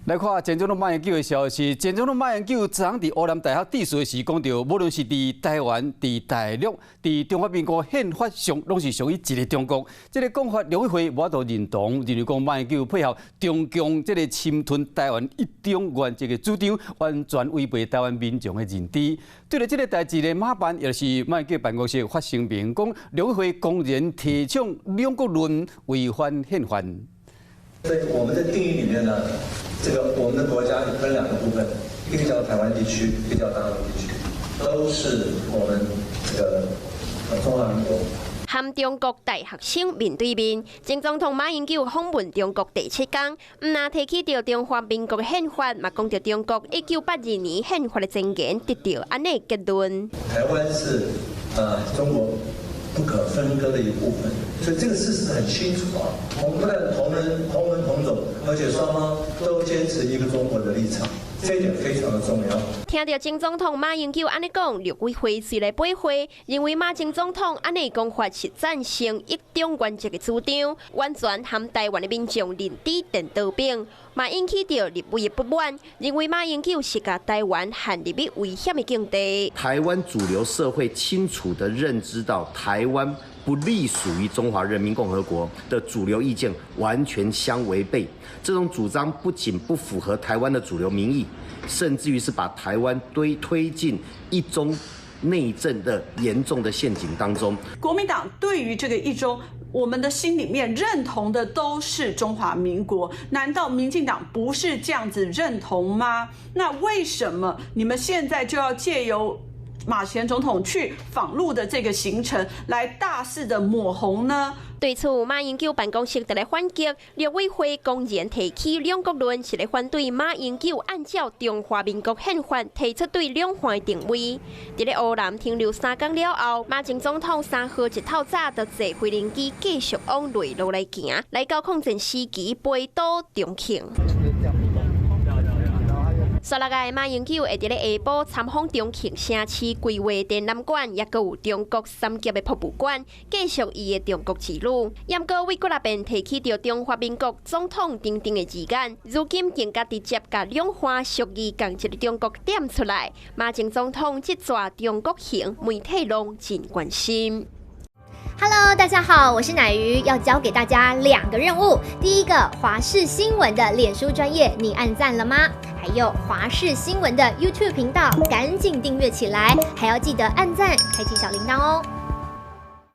來看前總統馬英九的消息。前總統馬英九昨昏佇烏南大學致辭時講著，無論是佇台灣、佇大陸、佇中華民國憲法上，攏是屬於一個中國。這个講法，陸委會無法度認同，認為講馬英九配合中共這个侵吞台灣一中原則的主張，完全違背台灣民眾的認知。對著這个代誌呢，馬辦也是馬英九辦公室發聲明講，陸委會公然提倡兩國論，違反憲法。在我們的定義裡面呢，這個我們的國家分兩個部分，一個叫台灣地區，一個叫大陸地區，都是我們這個中華民國。和中國大學生面對面，前總統馬英九訪問中國第七天，毋但提起著中華民國憲法，嘛講著中國1982年憲法的前言，得著按呢結論。台灣是中國不可分割的一部分，所以這個事實很清楚啊。我們不但同人同文同種，而且雙方都堅持一個中國的立場，這一點非常的重要。聽著前總統馬英九按呢講，陸委會隨來駁回，認為馬前總統按呢講法是贊成一中原則的主張，完全和台灣的民眾認知顛倒反，嘛引起著立委的不滿，認為馬英九是共台灣陷入去危險的境地。台灣主流社會清楚地認知到，台灣不隸屬於中華人民共和國的主流意見完全相違背。這種主張不僅不符合台灣的主流民意，甚至於是把台灣推進一中內政的嚴重的陷阱當中。國民黨對於這個一中，我們的心裡面認同的都是中華民國，難道民進黨不是這樣子認同嗎？那為什麼你們現在就要借由馬前總統去訪陸的這個行程來大肆的抹紅呢？對此，馬英九辦公室就來反擊，陸委會公然提起兩國論，是咧反對馬英九按照中華民國憲法提出對兩岸的定位。佇咧烏南停留3工了後，馬前總統3號一透早就坐飛行機繼續往內陸來行，來到抗戰時期飛都重慶。煞落來，馬英九會佇咧下晡參訪重慶城市規劃展覽館，抑閣有中國三峽的博物館，繼續伊的中國之旅。毋過對幾若遍提起著中華民國總統等等的字眼，如今更加直接共兩岸屬於仝一个中國點出來。馬前總統這逝中國行，媒體攏真關心。 Hello，大家好，我是乃瑜，要交給大家兩個任務。第一個，華視新聞的臉書專頁，你按讚了嗎？還有華視新聞的 YouTube 頻道，趕緊訂閱起來，還要記得按讚，開啟小鈴鐺哦。